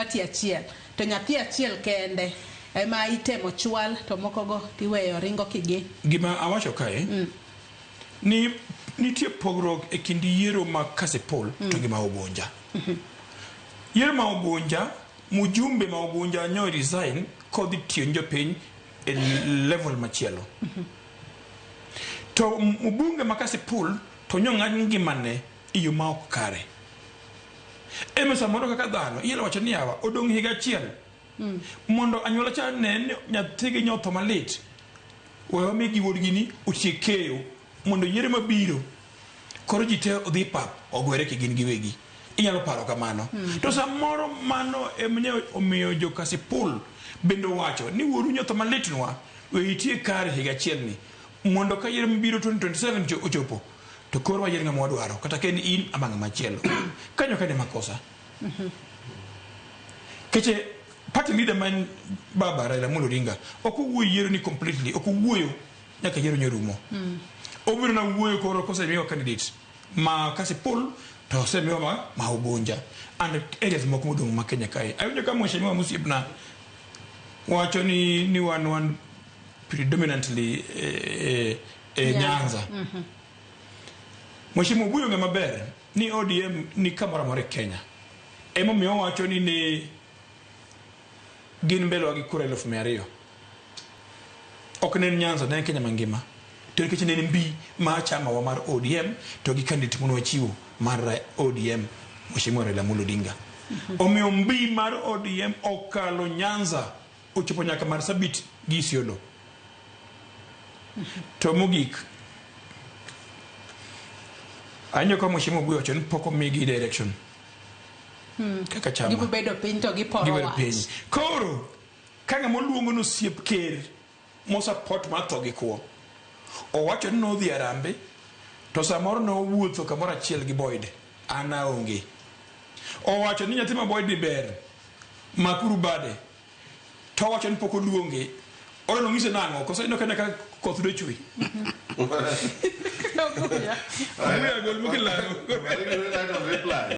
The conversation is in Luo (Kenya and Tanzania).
party achiel to nyathi achiel kende ema itemo chwal to moko go tiweyo ringo kigi. Gima awacho kae ni nitie pogruok e kind yiero ma Kasipul to gi ma Ugunja. Yiero ma Ugunja, mjumbe ma Ugunja nyo resign kodhi tiyo ne jopiny e level machielo. To mbunge ma Kasipul to nyo ng'ad ngimane e yo ma ok kare. Ema samoro kaka dhano inyalo wacho ni yawa odong' higa achiel mondo anyuola cha ne ni nyathigi nyotho malit we wamigi wuodgi ni otiek keyo mondo yiero mabiro koro ji te odhi pap ogwere kigin giwegi inyalo paro kamano to samoro mano ema omiyo jo Kasipul bende owacho ni wuodu nyotho malitnwa we itie kare higa achiel ni mondo ka yiero mabiro 2027 ochopo to koro wayier ng'ama wadwaro kata ka en in ama ng'ama chielo kanyo kane makosa keche party leader ma en baba Raila Amolo Odinga ok owuoyo yiero ni completely ok owuoyo nyaka yiero nyorumo obiro na wuoyo koro kosemiwa candidate ma Kasipul to osemiwa ma Ugunja and areas moko modong' ma Kenya kae awinjo ka mheshimiwa mosiepna wacho ni wan predominantly e Nyanza. Mheshimiwa Obuyo ng'e maber ni ODM ni kamoro amora e Kenya. Emomiyo owacho ni ne gin mbelewa gi kura 200,000. Ok ne en Nyanza, ne en Kenya mangima. To nikech ne en mbi mar chamawa mar ODM to gi candidate mane wachiwo mar ODM Mheshimiwa Raila Amolo Odinga. Omiyo mbi mar ODM okalo Nyanza ochopo nyaka Marsabit gi Isiolo. To mogik, awinjo ka Mheshimiwa Obuyo wacho ni pok omigi direction kaka chama. Gibo bedo piny to giporo Gibedo wach. piny. Koro ka ng'ama oluongo ni osiep ker mosupport mar tho gi kwo owacho ni nodhi Harambee to samoro nowuotho kamoro achiel gi Boyd an aonge. Owacho ni nyathi ma Boyd ni ber makuru bade to owacho ni pok oluonge oro nong'ise nang'o koso ineno kane ka koth dwe chwe. Obuya gol mokilaro. Reply.